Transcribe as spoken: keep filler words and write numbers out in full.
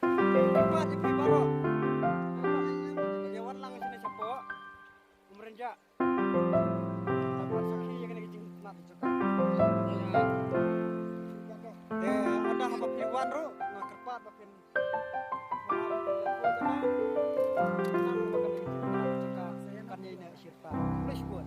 Kyrpad ïa phi baroh. Ïa wan lang shane shapoh. Umrynjah. Ban sakhi ïa kane ka jingkyrpad jong ka. Te ynda haba phi wan ruh, nga kyrpad ba phin kan ïa ine shirta. Khublei shibun.